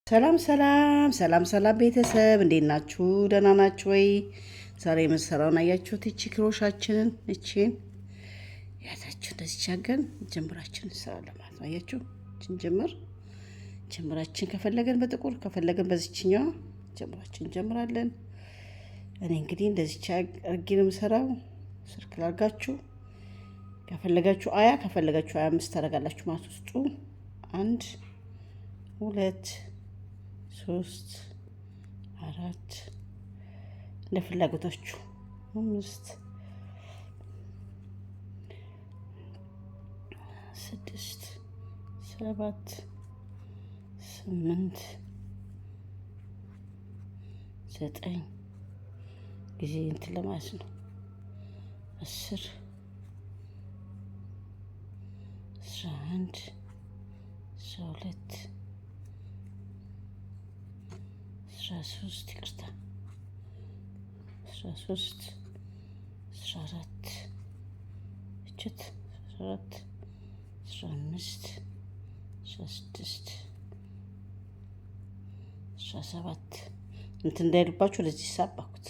ሰላም ሰላም ሰላም ሰላም ቤተሰብ እንዴት ናችሁ? ደህና ናችሁ ወይ? ዛሬ የምንሰራውን አያችሁት? እቺ ክሮሻችንን እቺን ያታችሁ እንደዚህ ቻገን ጅምራችን እንሰራለን ማለት ነው። አያችሁ? እቺን ጅምር ጅምራችን ከፈለገን በጥቁር ከፈለገን በዚችኛዋ ጅምራችን እንጀምራለን። እኔ እንግዲህ እንደዚህ አድርጌ ነው የምሰራው። circle አድርጋችሁ ከፈለጋችሁ 20 ከፈለጋችሁ 25 ታደርጋላችሁ ማለት ውስጡ 1 2 3 4 እንደ ፍላጎታችሁ 5 6 7 8 9 ጊዜ እንትን ለማለት ነው። 10 11 12 13 ይቅርታ 13 14 እችት 14 15 16 17 እንትን እንዳይልባችሁ ለዚህ ሳባኩት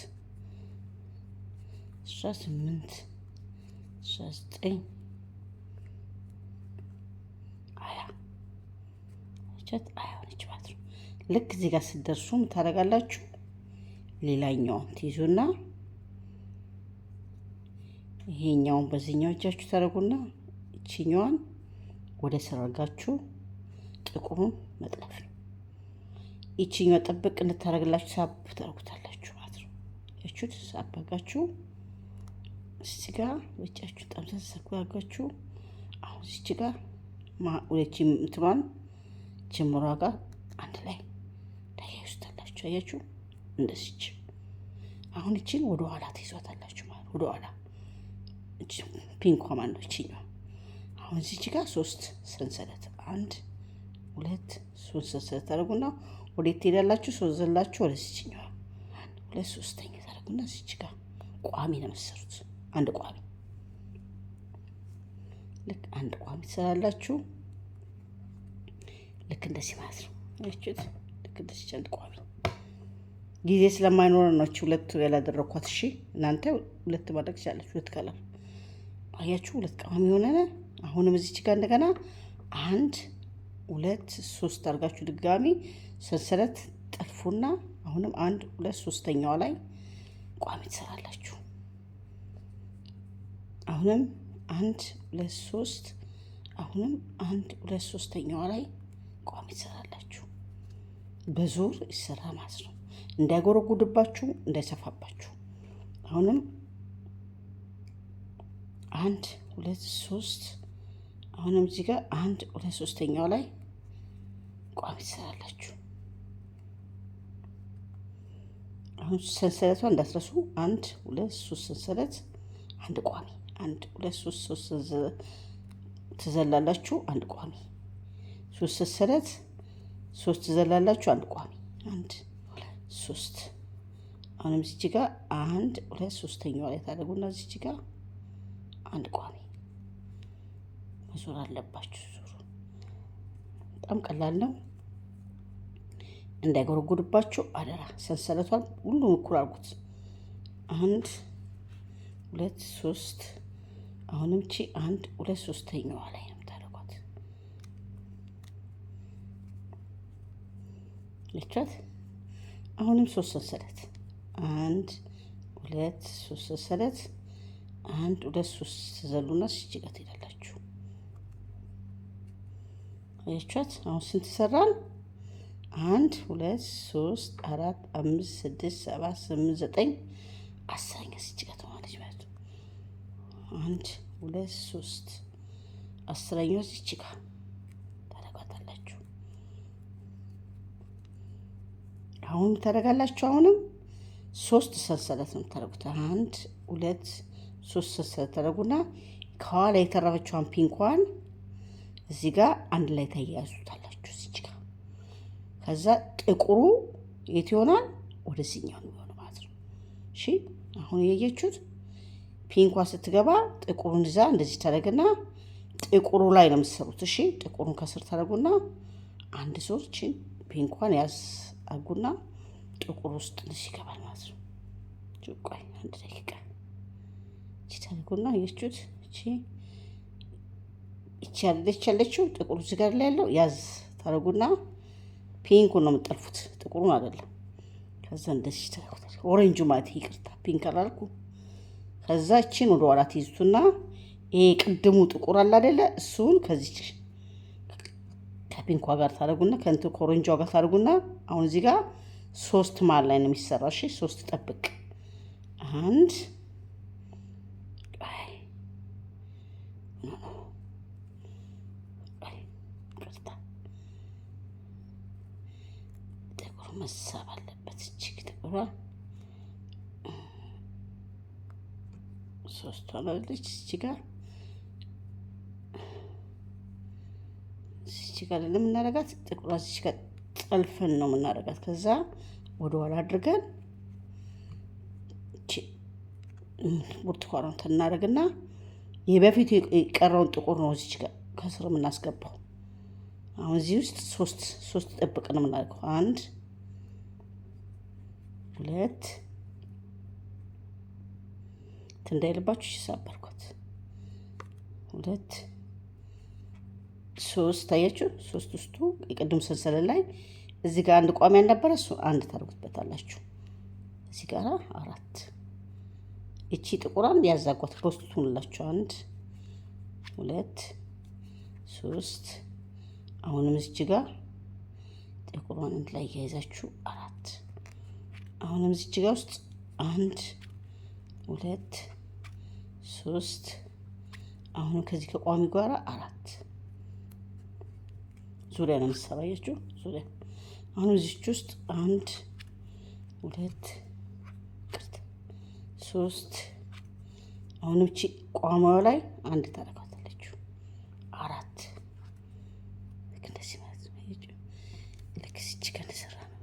18 19 20 እችት 20 ሆነች ማለት ነው። ልክ እዚህ ጋር ስትደርሱ ታደርጋላችሁ። ሌላኛውን ትይዙና ይሄኛውን በዚህኛው እጃችሁ ታደርጉና እቺኛዋን ወደ ስር አድርጋችሁ ጥቁሩን መጥለፍ ነው። ይቺኛዋ ጥብቅ እንድታደርግላችሁ ሳብ ታደርጉታላችሁ ማለት ነው። ያችሁት ሳብ አድርጋችሁ እዚህ ጋር በእጃችሁ ጠምዘዝ አድርጋችሁ አሁን እዚች ጋር ወደቺ እንትኗን ጅምሯ ጋር አንድ ላይ ታያይዙታላችሁ። አያችሁ እንደዚች። አሁን እቺን ወደ ኋላ ትይዟታላችሁ ማለት ወደ ኋላ እቺ pink ኳ ማለት ነው። እቺኛዋ አሁን እዚች ጋር 3 ሰንሰለት 1 2 3 ሰንሰለት ታደርጉና ወዴት ትሄዳላችሁ? 3 ዘላችሁ ወደ እዚችኛዋ 1 2 3ኛ ታደርጉና እዚች ጋር ቋሚ ነው የምትሰሩት። አንድ ቋሚ ልክ አንድ ቋሚ ትሰራላችሁ። ልክ እንደዚህ ማለት ነው። አያችሁት? ልክ እንደዚህ አንድ ቋሚ ጊዜ ስለማይኖር ነው እቺ ሁለት ያላደረኳት። እሺ እናንተ ሁለት ማድረግ ትችላላችሁ። ሁለት color አያችሁ፣ ሁለት ቋሚ ሆነ። አሁንም እዚች ጋር እንደገና 1 2 3 አድርጋችሁ ድጋሚ ሰንሰለት ጠልፉና አሁንም 1 2 3ኛዋ ላይ ቋሚ ትሰራላችሁ። አሁንም 1 2 3 አሁንም 1 2 3ኛዋ ላይ ቋሚ ትሰራላችሁ። በዙር ይሰራ ማለት ነው። እንዳይጎረጉድባችሁ እንዳይሰፋባችሁ። አሁንም 1 2 3 አሁንም እዚህ ጋር 1 2 3ኛው ላይ ቋሚ ትሰራላችሁ። አሁን ሰንሰለቷን እንዳትረሱ። 1 2 3 ሰንሰለት አንድ ቋሚ 1 2 3 3 ትዘላላችሁ። አንድ ቋሚ 3 ሰንሰለት 3 ትዘላላችሁ። አንድ ቋሚ 1 2 3 አሁንም እዚህ ጋር 1 2 3ኛው ላይ ታደርጉና እዚህ ጋር አንድ ቋሚ መዞር አለባችሁ። ዙሩ። በጣም ቀላል ነው። እንዳይጎረጉድባችሁ አደራ። ሰንሰለቷን ሁሉም እኩል አድርጉት። 1 2 3 አሁንም ቺ 1 2 3ኛዋ ላይ ነው የምታደርጓት። ልቻት አሁንም 3 ሰንሰለት 1 2 3 ሰንሰለት 1 2 3 ትዘሉና እዚህ ጋር ትሄዳላችሁ። አያችኋት? አሁን ስንት ሰራን? 1 2 3 4 5 6 7 8 9 10ኛ እዚህ ጋር ትሆናለች ማለት ነው። 1 2 3 10ኛው እዚህ ጋር ታደርጓታላችሁ። አሁን ታደርጋላችሁ። አሁንም 3 ሰንሰለት ነው የምታደርጉት። 1 2 3 ሰንሰለት ታደርጉና ከኋላ የተረፈችዋን pink ኳን እዚህ ጋር አንድ ላይ ታያይዙታላችሁ። እዚህ ጋር ከዛ ጥቁሩ የት ይሆናል? ወደዚህኛው ነው የሚሆነው ማለት ነው። እሺ አሁን ያያችሁት pink ኳ ስትገባ ጥቁሩን ይዛ እንደዚህ ታደርግና ጥቁሩ ላይ ነው የምትሰሩት። እሺ ጥቁሩን ከስር ታደርጉና አንድ ዙር እቺን Pink ኳን ያዝ አርጉና ጥቁር ውስጥ ትንሽ ይገባል ማለት ነው። ቆይ አንድ ደቂቃ እቺ ታርጉና አያችሁት? እቺ ያለች ያለችው ጥቁሩ እዚህ ጋር ላይ ያለው ያዝ ታርጉና pink ኡን ነው የምጠልፉት፣ ጥቁሩን አይደለም። ከዛ እንደዚህ ታርጉታል። Orange ኡ ማለት ይቅርታ፣ pink አላልኩ። ከዛ እቺን ወደ ኋላ ትይዙትና ይሄ ቅድሙ ጥቁር አለ አይደለ? እሱን ከዚች ከ pink ኳ ጋር ታደርጉና ከእንትን ከ orange ዋ ጋር ታደርጉና አሁን እዚህ ጋር ሶስት መሀል ላይ ነው የሚሰራው። እሺ ሶስት ጠብቅ፣ አንድ፣ ይቅርታ፣ ጥቁር መሳብ አለበት። እጅግ ጥቁሯ ሶስቷ አለች እዚህ ጋር እዚህ ጋር የምናደርጋት ጥቁሯ እዚህ ጋር ጠልፈን ነው የምናደርጋት። ከዛ ወደ ኋላ አድርገን ብርቱካኗን እናደርግና ይህ በፊቱ የቀረውን ጥቁር ነው እዚች ጋር ከስር የምናስገባው። አሁን እዚህ ውስጥ ሶስት ሶስት ጥብቅ ነው የምናደርገው። አንድ፣ ሁለት፣ እንዳይልባችሁ ይሳበርኳት፣ ሁለት፣ ሶስት። ታያችሁ፣ ሶስት ውስጡ የቅድም ሰንሰለት ላይ እዚህ ጋር አንድ ቋሚ ያልነበረ እሱ አንድ ታደርጉትበታላችሁ። እዚህ ጋር አራት፣ እቺ ጥቁሯን ያዛጓት በውስጡ ትሆንላችሁ። አንድ፣ ሁለት፣ ሶስት። አሁንም እዚች ጋር ጥቁሯን እንት ላይ እያይዛችሁ አራት። አሁንም እዚች ጋር ውስጥ አንድ፣ ሁለት፣ ሶስት። አሁንም ከዚህ ከቋሚ ጋር አራት። ዙሪያ ነው የምትሰራው፣ አያችሁ ዙሪያ። አሁንም እዚች ውስጥ አንድ፣ ሁለት፣ ሶስት። አሁንም እቺ ቋሚዋ ላይ አንድ ታደርጋታለችሁ፣ አራት። ልክ እንደዚህ ማለት ነው። ልክ እዚች ጋር እንደሰራ ነው።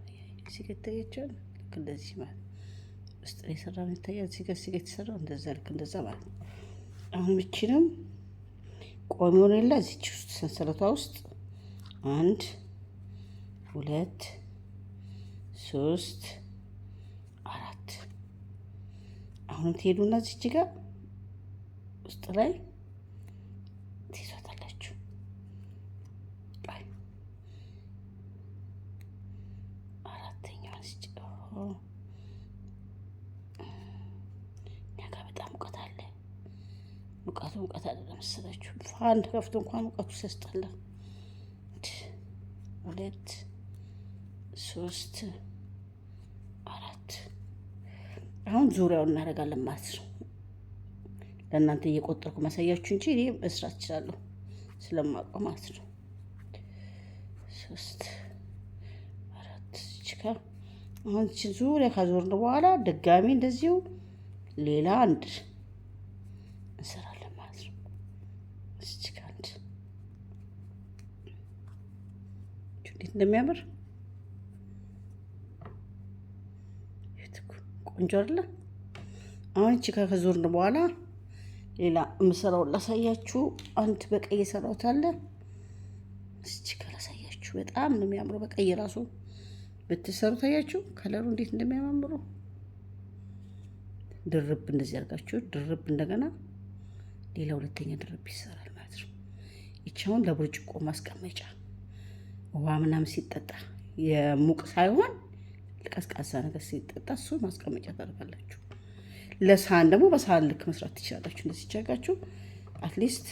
እዚህ ጋር ይታያችኋል። ልክ እንደዚህ ማለት ውስጥ ላይ የሰራ ነው ይታያል። እዚህ ጋር የተሰራው እንደዛ ልክ እንደዛ ማለት ነው። አሁንም እቺንም ቋሚውን የለ እዚች ውስጥ ሰንሰለቷ ውስጥ አንድ፣ ሁለት፣ ሶስት፣ አራት። አሁንም ትሄዱና እዚች ጋር ውስጥ ላይ ትይዟታላችሁ። አራተኛዋን እዚች። እኛ ጋር በጣም ሙቀት አለ። ሙቀቱ ሙቀት አይደለም መሰላችሁ። Fan ከፍቶ እንኳን ሙቀቱ ሲያስጠላ። ሁለት፣ ሶስት፣ አራት። አሁን ዙሪያውን እናደርጋለን ማለት ነው። ለእናንተ እየቆጠርኩ ማሳያችሁ እንጂ እኔ መስራት እችላለሁ ስለማውቀው ማለት ነው። ሶስት፣ አራት እዚህ ጋር። አሁን እቺ ዙሪያ ካዞርን በኋላ ድጋሚ እንደዚሁ ሌላ አንድ እንሰራለን ማለት ነው። እዚህ ጋር አንድ። እንዴት እንደሚያምር ቆንጆ አይደለ? አሁን እቺ ከዞርን በኋላ ሌላ የምሰራውን ላሳያችሁ። አንድ በቀይ የሰራሁት አለ። እቺ ጋር ላሳያችሁ። በጣም ነው የሚያምረው። በቀይ ራሱ ብትሰሩ ታያችሁ color ኡ እንዴት እንደሚያማምሩ። ድርብ እንደዚህ አድርጋችሁ ድርብ እንደገና ሌላ ሁለተኛ ድርብ ይሰራል ማለት ነው። ይቺ አሁን ለብርጭቆ ማስቀመጫ ውሃ ምናምን ሲጠጣ የሙቅ ሳይሆን ቀዝቃዛ ነገር ሲጠጣ እሱ ማስቀመጫ ታደርጋላችሁ። ለሳህን ደግሞ በሳህን ልክ መስራት ትችላላችሁ። እንደዚህ ይቻጋችሁ at least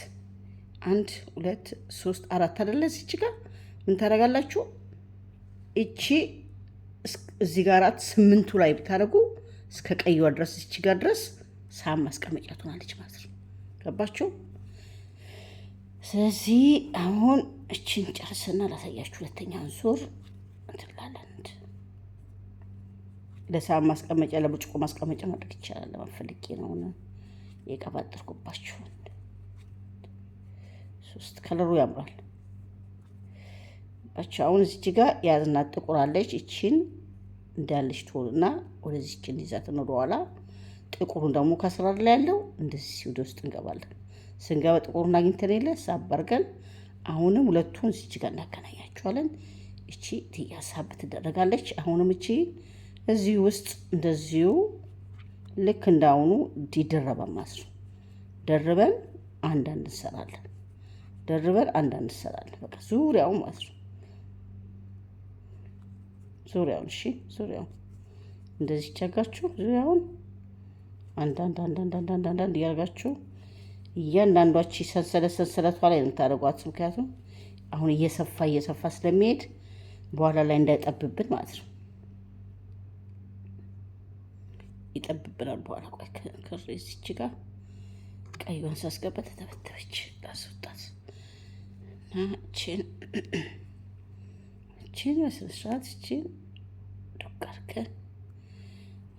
አንድ፣ ሁለት፣ ሶስት፣ አራት አይደለ? እዚች ጋር ምን ታደርጋላችሁ? እቺ እዚህ ጋር አራት ስምንቱ ላይ ብታደርጉ እስከ ቀይዋ ድረስ እዚች ጋር ድረስ ሳህን ማስቀመጫ ትሆናለች ማለት ነው። ገባችሁ? ስለዚህ አሁን እችን ጨርስና ላሳያችሁ። ሁለተኛውን ዙር እንትላለን። ለሳህን ማስቀመጫ ለብርጭቆ ማስቀመጫ ማድረግ ይቻላል። ለማፈልጌ ነው የቀባጠርኩባችሁን። ሶስት ከለሩ ያምራል። ባቸው አሁን እዚች ጋር የያዝናት ጥቁር አለች። እቺን እንዳለች ትሆንና ወደዚች እንይዛት ነው ወደኋላ። ጥቁሩን ደግሞ ከስራ ላይ ያለው እንደዚህ ወደ ውስጥ እንገባለን። ስንገባ ጥቁሩን አግኝተን የለ ሳብ አድርገን አሁንም ሁለቱን እዚች ጋር እናገናኛቸዋለን። እቺ ትያሳብ ትደረጋለች። አሁንም እቺ እዚሁ ውስጥ እንደዚሁ ልክ እንዳሁኑ ይደረባል ማለት ነው። ደርበን አንዳንድ እንሰራለን። ደርበን አንዳንድ እንሰራለን። በቃ ዙሪያውን ማለት ነው። ዙሪያውን እሺ፣ ዙሪያውን እንደዚህ ቸጋችሁ ዙሪያውን አንዳንድ አንዳንድ አንዳንድ አንዳንድ እያደረጋችሁ እያንዳንዷች ሰንሰለት ሰንሰለቷ ላይ ነው የምታደርጓት። ምክንያቱም አሁን እየሰፋ እየሰፋ ስለሚሄድ በኋላ ላይ እንዳይጠብብን ማለት ነው። ይጠብብናል በኋላ። ቆይ ክር እዚች ጋር ቀይዋን ሳስገባ ተተበተበች፣ ላስወጣት እና እችን እችን በስነ ስርዓት እችን ዱቅ አድርገን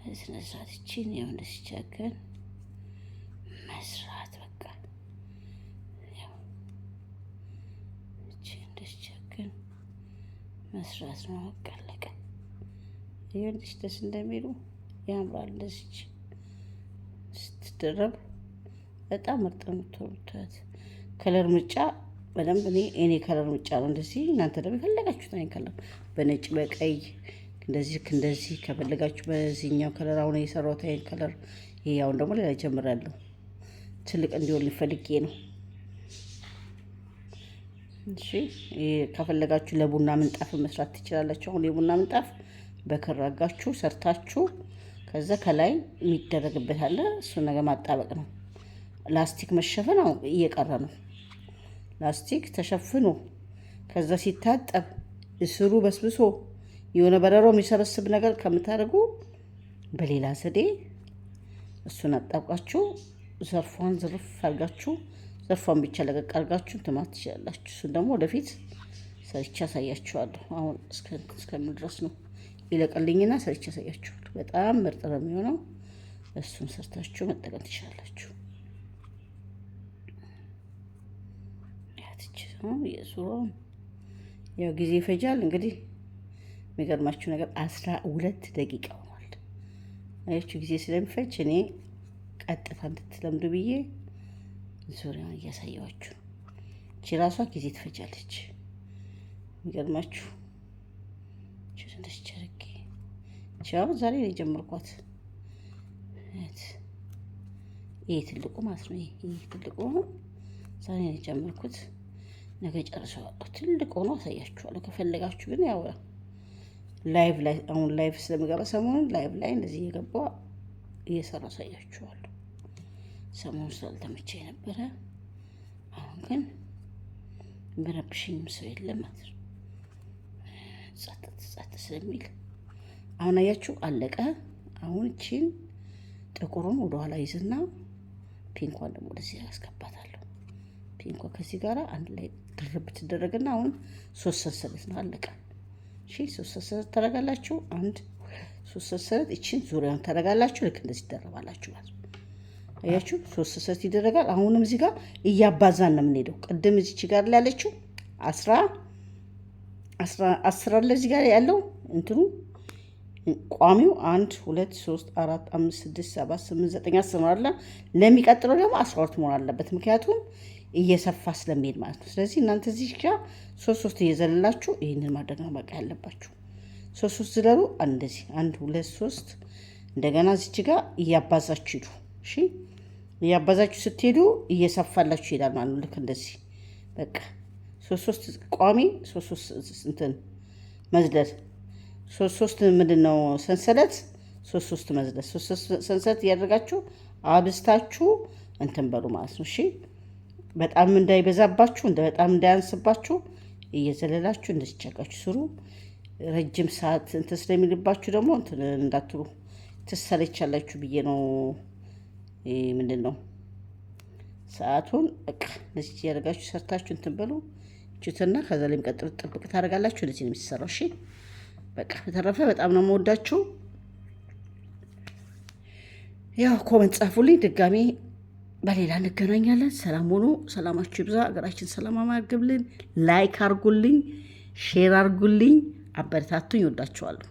በስነ ስርዓት እችን ያው እንደዚህ አድርገን መስራት በቃ ያው እችን እንደዚህ አድርገን መስራት ነው። በቃ አለቀ። ይኸው እንደዚህ ደስ እንደሚሉ ያምራል። እንደዚች ስትደረብ በጣም ምርጥ ነው የምትሆኑት። Color ምርጫ በደንብ እኔ color ምርጫ ነው እንደዚህ። እናንተ ደግሞ የፈለጋችሁት አይነት color በነጭ በቀይ እንደዚህ እንደዚህ ከፈለጋችሁ በዚህኛው color አሁን የሰራሁት አይነት color። ይሄ አሁን ደግሞ ሌላ ጀምራለሁ። ትልቅ እንዲሆን ፈልጌ ነው። እሺ ይሄ ከፈለጋችሁ ለቡና ምንጣፍ መስራት ትችላላችሁ። አሁን የቡና ምንጣፍ በክር አድርጋችሁ ሰርታችሁ ከዛ ከላይ የሚደረግበት አለ። እሱን ነገር ማጣበቅ ነው። ላስቲክ መሸፈን አሁን እየቀረ ነው። ላስቲክ ተሸፍኖ ከዛ ሲታጠብ እስሩ በስብሶ የሆነ በረሮ የሚሰበስብ ነገር ከምታደርጉ በሌላ ዘዴ እሱን አጣብቃችሁ ዘርፏን ዝርፍ አድርጋችሁ ዘርፏን ብቻ ለቀቅ አድርጋችሁ እንትን ማለት ትችላላችሁ። እሱን ደግሞ ወደፊት ሰርቼ አሳያችኋለሁ። አሁን እስከምን ድረስ ነው ይለቀልኝና ሰርቼ አሳያችኋለሁ። በጣም ምርጥ ነው የሚሆነው። እሱን ሰርታችሁ መጠቀም ትችላላችሁ። ያትች የዙሮውን ያው ጊዜ ይፈጃል። እንግዲህ የሚገርማችሁ ነገር 12 ደቂቃ ሆኗል። አያችሁ ጊዜ ስለሚፈጅ እኔ ቀጥታ እንድትለምዱ ብዬ ዙሪያውን እያሳየኋችሁ ነው። እቺ ራሷ ጊዜ ትፈጃለች። የሚገርማችሁ እቺ እንደዚህ አድርጌ እቺ አሁን ዛሬ ነው የጀመርኳት። ይሄ ትልቁ ማለት ነው። ይሄ ትልቁ ዛሬ ነው የጀመርኩት። ነገ ጨርሰዋለሁ። ትልቅ ሆኖ አሳያችኋለሁ። ከፈለጋችሁ ግን ያው live ላይ አሁን live ስለምገባ ሰሞኑን live ላይ እንደዚህ እየገባሁ እየሰራሁ አሳያችኋለሁ። ሰሞኑን ስላልተመቸኝ ነበረ። አሁን ግን የሚረብሸኝም ሰው የለም ማለት ነው። ጸጥ ጸጥ ስለሚል አሁን አያችሁ አለቀ። አሁን እቺን ጥቁሩን ወደኋላ ይዝና pink ኳን ደግሞ ወደዚህ አስገባታለሁ። Pink ኳ ከዚህ ጋር አንድ ላይ ድርብ ትደረግና አሁን ሶስት ሰንሰለት ነው አለቀ። እሺ ሶስት ሰንሰለት ታደርጋላችሁ። አንድ ሶስት ሰንሰለት እቺን ዙሪያውን ታደርጋላችሁ። ልክ እንደዚህ ይደረባላችሁ ማለት ነው። አያችሁ ሶስት ሰንሰለት ይደረጋል። አሁንም እዚህ ጋር እያባዛን ነው የምንሄደው። ቅድም እዚች ጋር ላይ ያለችው 10 አለ እዚህ ጋር ያለው እንትኑ ቋሚው 1 2 3 4 5 6 7 8 9 10 ነው አይደለ? ለሚቀጥለው ደግሞ 12 መሆን አለበት፣ ምክንያቱም እየሰፋ ስለሚሄድ ማለት ነው። ስለዚህ እናንተ እዚህ ጋር ሶስት ሶስት እየዘለላችሁ ይህንን ማድረግ ነው በቃ ያለባችሁ። ሶስት ሶስት ዝለሉ። እንደዚህ 1 2 3 እንደገና እዚች ጋር እያባዛችሁ ሂዱ። እሺ እያባዛችሁ ስትሄዱ እየሰፋላችሁ ይሄዳል ማለት ነው። ልክ እንደዚህ በቃ ሶስት ሶስት ቋሚ ሶስት ሶስት እንትን መዝለል ሶስት ሶስት ምንድን ነው ሰንሰለት ሶስት ሶስት መዝለል ሶስት ሶስት ሰንሰለት እያደረጋችሁ አብዝታችሁ እንትን በሉ ማለት ነው። እሺ በጣም እንዳይበዛባችሁ እንደ በጣም እንዳያንስባችሁ እየዘለላችሁ እንደዚህ ጨቃችሁ ስሩ። ረጅም ሰዓት እንትን ስለሚልባችሁ ደግሞ እንትን እንዳትሉ ትሰለቻላችሁ ብዬ ነው። ምንድን ነው ሰዓቱን በቃ እንደዚህ እያደረጋችሁ ሰርታችሁ እንትን በሉ። እቹትና ከዛ ላይ የሚቀጥሉት ጥብቅ ታደርጋላችሁ። እንደዚህ ነው የሚሰራው። እሺ በቃ በተረፈ በጣም ነው የምወዳችሁ። ያው comment ጻፉልኝ። ድጋሜ በሌላ እንገናኛለን። ሰላም ሁኑ። ሰላማችሁ ይብዛ። ሀገራችን ሰላም አድርግልን። Like አርጉልኝ፣ share አርጉልኝ፣ አበረታቱኝ። እወዳችኋለሁ።